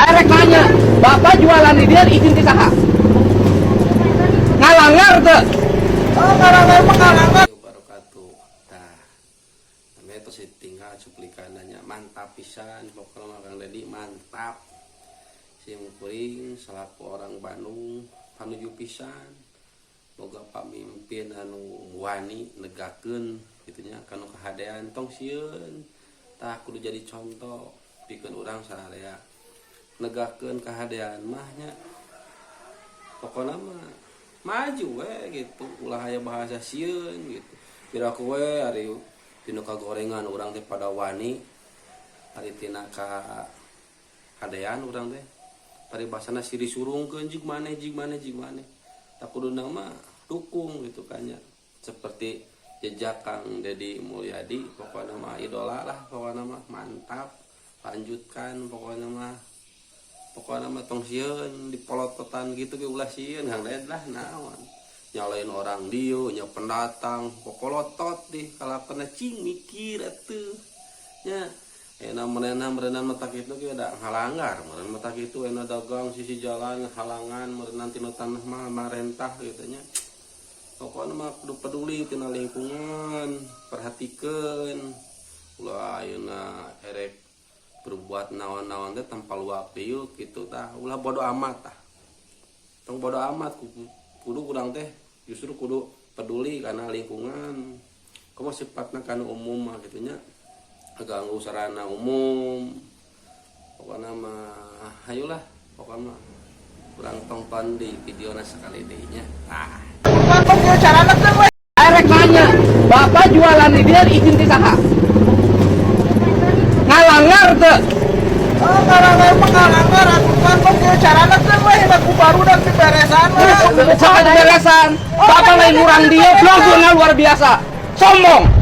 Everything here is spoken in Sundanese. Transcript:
Rek nanya, Bapak jualan di dieu izin ti saha? Ngalanggar teu? Oh, ngalanggar mah ngalanggar. Wabarakatuh. Tah, namanya tos tinggal cuplikannya, mantap pisan pokoknya mah. Kang Dedi mantap. Sim kuring selaku orang Bandung panuju pisan boga pamimpin anu wani negakeun gitu nya kanu kahadean, tong sieun. Tah, kudu jadi contoh pikeun urang sararea negakeun kahadean mah nya. Pokoknya mah maju we gitu, ulah aya bahasa sieun gitu. Piraku we ari tina kagorengan urang teh pada wani, ari tina ka hadean urang teh paribasana siri surungkeun jig maneh, jig maneh, jig maneh. Tah, kuduna mah dukung gitu kan ya, seperti jejak Kang Dedi Mulyadi. Pokoknya mah idola lah, pokoknya mah mantap, lanjutkan. Pokoknya mah, pokoknya mah tong sieun dipolototan gitu ge, ulah sieun Kang Ded lah. Naon nyalain orang dieu nya, pendatang popolotot di kalapana, cing mikir atuh nya. Enak merenah merenah mata kitu ge da ngalanggar meureun mata kitu. Enak dagang sisi jalan halangan meureun tina tanah mah marentah gitu nya. Pokoknya mah kudu peduli tina lingkungan, perhatikeun ulah ayeuna erek berbuat naon-naon teh tanpa luap diuk gitu. Tah, ulah bodo amat. Tah, tong bodo amat, kudu, kudu kurang teh justru kudu peduli karena lingkungan. Komo sifatna kan umum mah gitu nya, ganggu sarana umum. Pokoknya mah ayolah, pokoknya mah kurang tonton di videona sekali deui nya. Tah. Kantong ieu carana keun we. Rek nanya, Bapak jualan di dieu izin ti saha? Ngalanggar teu? Oh, ngalanggar mah ngalanggar atuh kantong ieu carana keun we ku barudak diberesan we. Sok beresan. Bapak lain urang dieu, blogna luar biasa. Sombong.